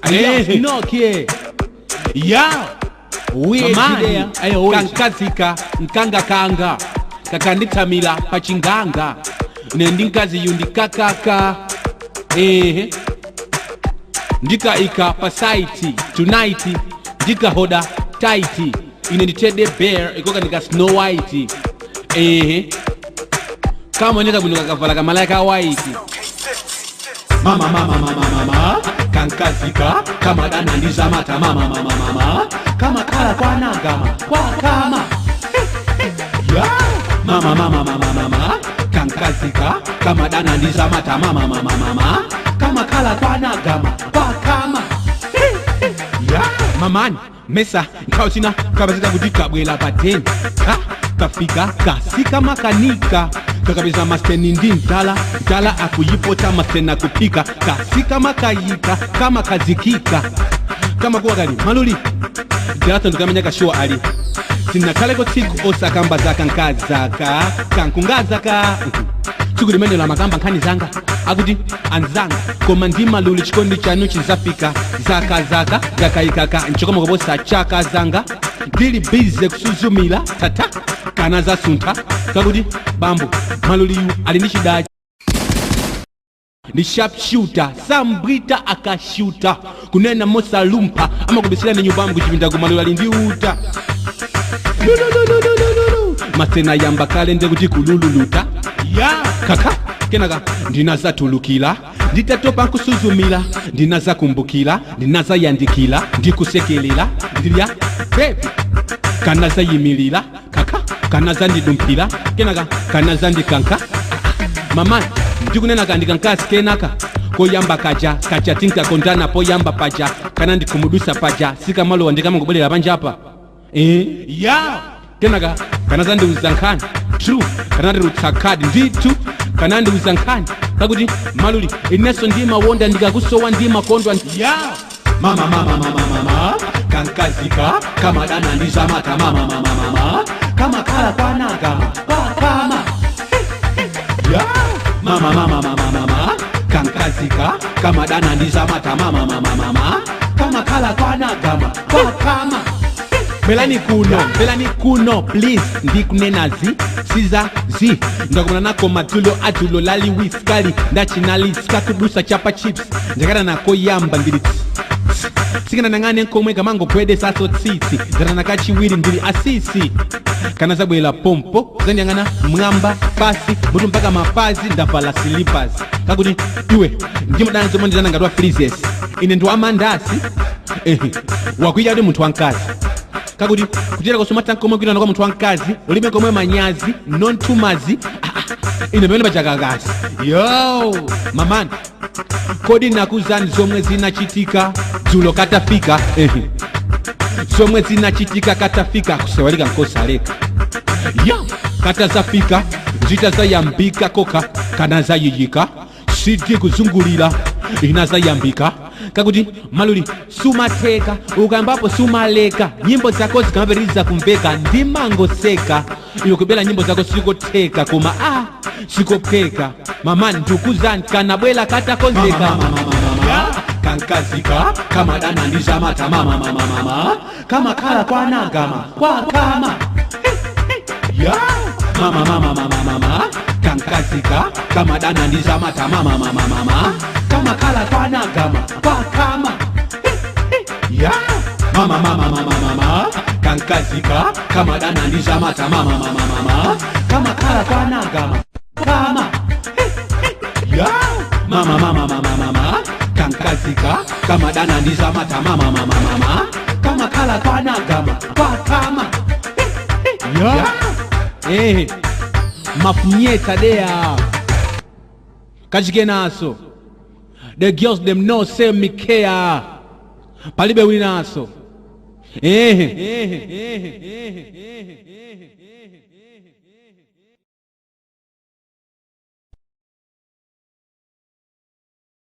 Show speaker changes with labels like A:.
A: Nokie ya
B: Mamani,
A: kankazika nkangakanga kakandithamira pachinganga ne ndi mkaziyu ndikakaka ehe ndikaika pa site tonight, ndikahoda tight. Ine ndi teddy bear, ikoka ndika Snow White. Ehe, kamaoneka bwino kakavala kamalaya ka white. Mama, mama, mama, mama, kankazika kamadana ndizamata. Mama, mama, mama, kamakhala kwanagama kwakama ya. Mama, mama, mama, mama, kankazika kamadana ndizamata. Mama, mama, mama, kamakhala kwanagama kwakama ya. Mamani mesa nthawi zina kapazika kuti kabwela pa 10 ka kafika kasika makanika kakapeza maseni ndi mdala mdala akuyipota maseni akuphika kasika makayika kamakhazikika kamakuwa kali maluli dalato ndikamenya kashuwa ali sinakhaleko tsiku osakamba zaka nkazaka kankungazaka tsiku limene lamakamba nkhani zanga akuti anzanga koma ndi maluli chikondi chanu chizafika zaka zaka zakayikaka nchokoma koposa chaka zanga ndili busy kusuzumira tata kana zasuntha kakuti bambo maluliyu ali ndi chidachi ndi sharpshooter sambwita akashuta kunena mosalumpha amakubisira ndi nyumbamo kuchipinda kumaluli ali ndi uta. Lulululululu. Masena yamba kale nde kuti kulululuta ya kaka kenaka ndinazatulukira nditatopa nkusuzumira ndinazakumbukira ndinazayandikira ndikusekelera ndilya baby kanazayimirira kaka kanazandidumphira kenaka kanazandikanka. Mama, ndikunena kandikankasi kenaka koyamba kaja kaja tinkakondana poyamba paja kana ndikhumudusa paja sikamalowa ndikamangobwerera panjapa. Eh, ya kenaka kanazandiuza nkhani true kanandirutsa khadi ndithu kanandiuza nkhani kakuti maluli inenso ndimawonda ndikakusowa ndimakondwa ya. Mama, mama, mama, mama, kankazika kamadana ndizamata. Mama, mama, mama, kamakhala kwanagama kwakama ya. Mama, mama, mama, mama, kankazika kamadana ndizamata. Mama, mama, mama, kamakhala kwanagama kwakama. Belani kuno, belani kuno please, ndikunenazi siza zi ndakumana nako madzulo adzulo laliwiskali ndachinaliska kudusa chapa chips ndakana nako yamba ndili sikana nang'ane nkomwe kamangogwede saso tsitsi ndatana kachiwiri ndili asisi kana zabwera pompo zandiyang'ana mwamba pasi mutu mpaka mapazi ndavala slippers kakuti iwe ndimadana zomwe nditana ngati wa freezes ine ndi wamandasi. Ehe, wakwiya kuti munthu wamkazi kakuti kutera kusoma nkomwe kuitana kwa munthu wamkazi ulibe komwe manyazi nontumazi. Ah, ah, ine pamene pachakakasi yo. Mamani, kodi nakuzani zomwe zinachitika dzulo katafika? Ehe, zomwe zinachitika katafika kusewalika nkosaleka ya katazafika zitazayambika koka kanazayiyika sidi kuzungulira inazayambika kakuti maluli sumatheka ukambapo sumaleka nyimbo zako zikamapitiriza kumveka ndimangoseka iwe kubela nyimbo zako sikotheka koma a sikopheka. Mamani, ndikuzani kanabwela katakonzeka kankazika kamadana ndizamata. Mama, mama, mama, kamakhala kwanagama kwakama ya. Mama, mama, mama, mama, kankazika kamadana ndizamata. Mama, mama, mama, kamakhala kwanagama kwakama ya. Mama, mama, mama, mama, kankazika kamadana ndizamata. Mama, mama, mama, kamakhala kwanagama kama ya. Mama, mama, mama, mama, kankazika kamadana ndizamata. Mama, mama, mama, kamakhala kwanagama kwakama ya. Eh, mafunyeta dea kachikenaso the girls them know say me care palibe winaso. Ehe.